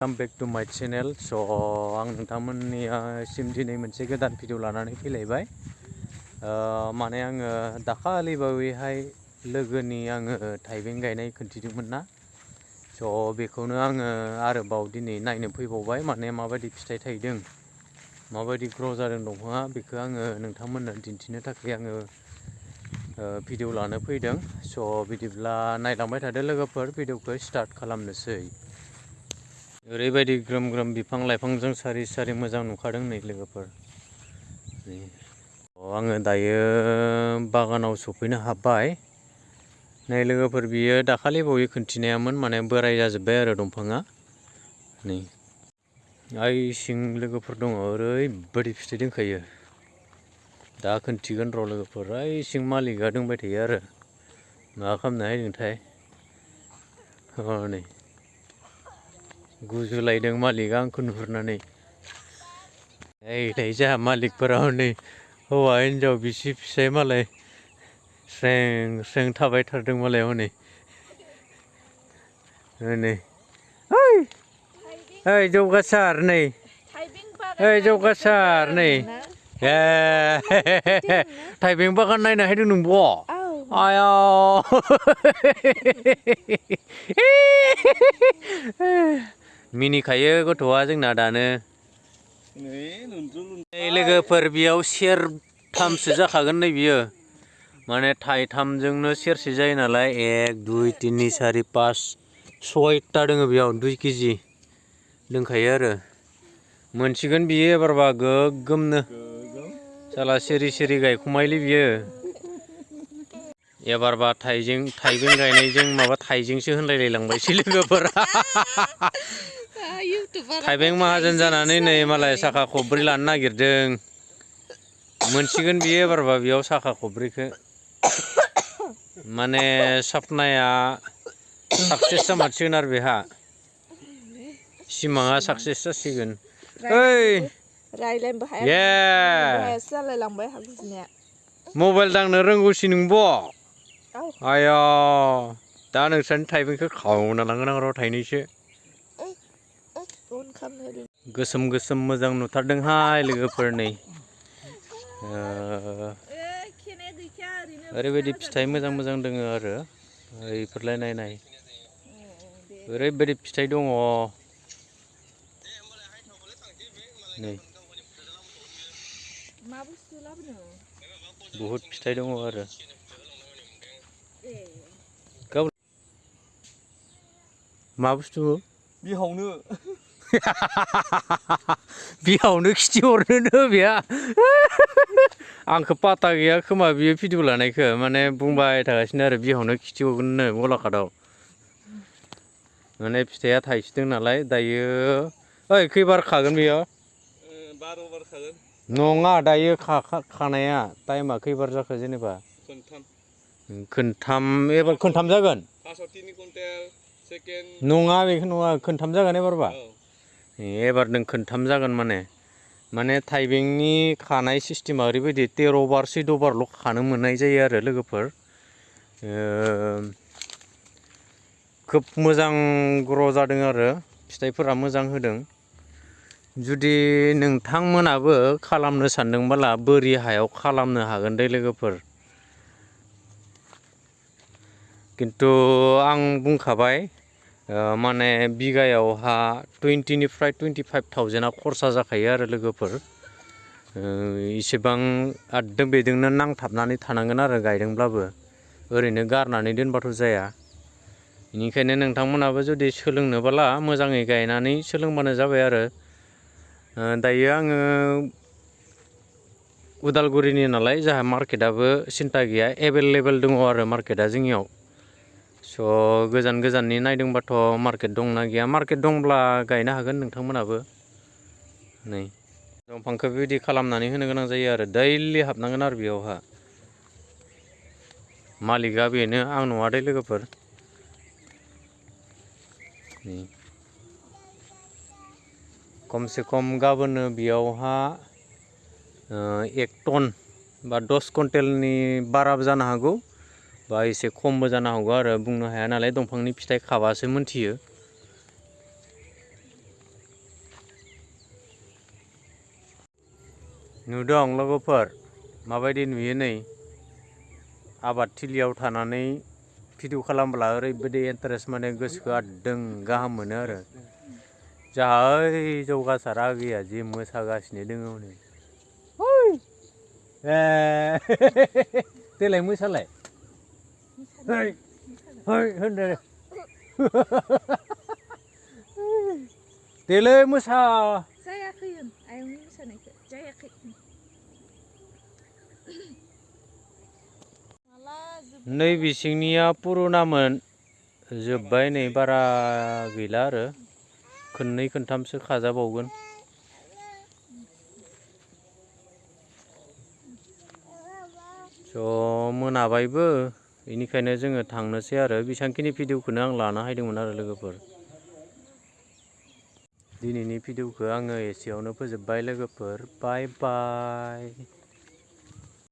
Welcome back to my channel. So आं नोंथांमोननिसिम दिनै मोनसे गोदान भिडिअ लानानै फैलायबाय। माने आङो दाखालि बावैहाय लोगोनि आङो थाइबें गायनाय खोन्थिदोंमोन ना। So बेखौनो आङो आरोबाव दिनै नायनो फैबावबाय, माने माबायदि फिथाइ थायदों, माबायदि ग्र' जादों दंफाङा, बेखौ आङो नोंथांमोननो दिन्थिनो थाखाय आङो भिडिअ लानो फैदों। So बिदिब्ला नायलांबाय थादो लोगोफोर, भिडिअखौ स्टार्ट खालामनोसै। ओरैबायदि ग्रोम ग्रोम बिफां लाइफांजों सारि सारि मोजां नुखादों नै लोगोफोर। आङो दायो बागानाव सफैनो हाबाय। नै लोगोफोर, बियो दाखालि बावै खोन्थिनायामोन, माने बोराय जाजोब्बाय आरो दंफाङा। नै आइ सिं लोगोफोर दङ, ओरैबायदि फिथाइ दंखायो। दा खोन्थिगोन र' लोगोफोर, ओइ सिं मालिकआ दंबाय थायो आरो मा खालामनो हायदोंथाय। नै गुजुलायदों मालिकआ आंखौ नुहुरनानै। नै जोंहा मालिकफोरा हनै हौवा हिन्जाव बिसि फिसाय मालाय स्रें स्रें थाबाय थारदों मालाय हनै। नै ओइ जौगासार, नै ओइ जौगासार, नै थाइबें बागान नायनो हायदों नोंबो? आया मिनिखायो गथ'आ जोंना दानो। लोगोफोर, बेयाव सेरथामसो जाखागोन नै बियो, माने थाइथामजोंनो सेरसे जायो नालाय। 1 2 3 4 5 6टा दङ बेयाव, 2 केजि दंखायो आरो। मोनसिगोन बियो एबारबा गोगोमनो, साला सिरि सिरि गायखुमायोलै बियो। एबारबा थाइबें गायनायजों माबा थाइजेंसो होनलायलायलांबायसै लोगोफोर। थाइबें माहाजोन जानानै नै मालाय साखा खब्रै लानो नागिरदों। मोनसिगोन बियो एबारबा बेयाव साखा खब्रैखौ, माने सापनाया साक्सेस जामारसिगोन आरो बेहा, सिमाङा साक्सेस जासिगोन। ओइ मबाइल दांनो रोंगौसि नोंबो? आया दा नोंस्रानि थाइबेंखौ खावना लांगोन आं र' थाइनैसो। गोसोम गोसोम मोजां नुथारदोंहाय लोगोफोर। नै ओरैबायदि फिथाइ मोजां मोजां दङ आरो। ओरैफोरलाय नायनाय, ओरैबायदि फिथाइ दङ। नै बहुद फिथाइ दङ आरो। मा बुस्थु बिहावनो बिहावनो खिथिहरनोनो बेहा। आंखौ पाता गैया खोमा बियो भिडिअ लानायखौ, माने बुंबाय थागासिनो आरो बिहावनो खिथिहरगोननो गलाघाटआव। माने फिथाइया थाइसिदों नालाय दायो। ओइ खैबार खागोन बेयो? 12 बार खागोन। नङा, दायो खानाया टाइमा खैबार जाखो जेनेबा? खोनथाम एबार खोनथाम जागोन। नङा बेखौ नङा, खोनथाम जागोन एबारबा। एबार नों खोनथाम जागोन, माने थाइबेंनि खानाय सिस्टेमा ओरैबायदि 13 बार 14 बारल' खानो मोननाय जायो आरो लोगोफोर। खोब मोजां ग्र' जादों आरो फिथाइफोरा मोजां होदों। जुदि नोंथांमोनाबो खालामनो सानदोंबोला बोरि हायाव खालामनो हागोन दे लोगोफोर। खिन्थु आं बुंखाबाय, माने बिगायावहा 20निफ्राय 25,000 खरसा जाखायो आरो लोगोफोर। इसेबां आददों बेदोंनो नांथाबनानै थानांगोन आरो गायदोंब्लाबो, ओरैनो गारनानै दोनबाथ' जाया। बेनिखायनो नोंथांमोनाबो जुदि सोलोंनोबोला मोजाङै गायनानै सोलोंबानो जाबाय आरो। दायो आङो उदालगुरिनि नालाय, जोंहा मार्केटआबो सिन्था गैया, एभेलेबेल दङ आरो मार्केटआ जोंनियाव। स' गोजान गोजाननि नायदोंबाथ' मार्केट दंना गैया, मार्केट दंब्ला गायनो हागोन नोंथांमोनाबो। नै दंफांखौ बेबायदि खालामनानै होनो गोनां जायो आरो, दैलि हाबनांगोन आरो बेयावहा। मालिकआ बेनो, आं नङा दे लोगोफोर। खमसे खम गाबोननो बेयावहा 1 टन बा 10 कुइन्टेलनि बाराबो जानो हागौ, बा एसे खमबो जानो हागौ आरो, बुंनो हाया नालाय, दंफांनि फिथाइ खाबासो मोनथियो। नुदों लोगोफोर माबायदि नुयो नै आबादथिलियाव थानानै भिडिअ खालामब्ला ओरैबायदि इन्टारेस्ट माने गोसोखौ आरदों गाहाम मोनो आरो जाहा ओइ जौगासार आगैया जि मोसागासिनो दङ हनै देलाय मोसालाय है है होनदो देलै मोसा जायाखै आयंनि मोसानायखौ जायाखै नै बिसिंनिया पुरुनामोन जोब्बाय नै बारा गैला आरो खननै खनथामसो खाजाबावगोन स' मोनाबायबो बेनिखायनो जोङो थांनोसै आरो बेसांखिनि भिडिअखौनो आं लाना हायदोंमोन आरो लोगोफोर दिनैनि भिडिअखौ आङो एसेयावनो फोजोबबाय लोगोफोर बाय बाय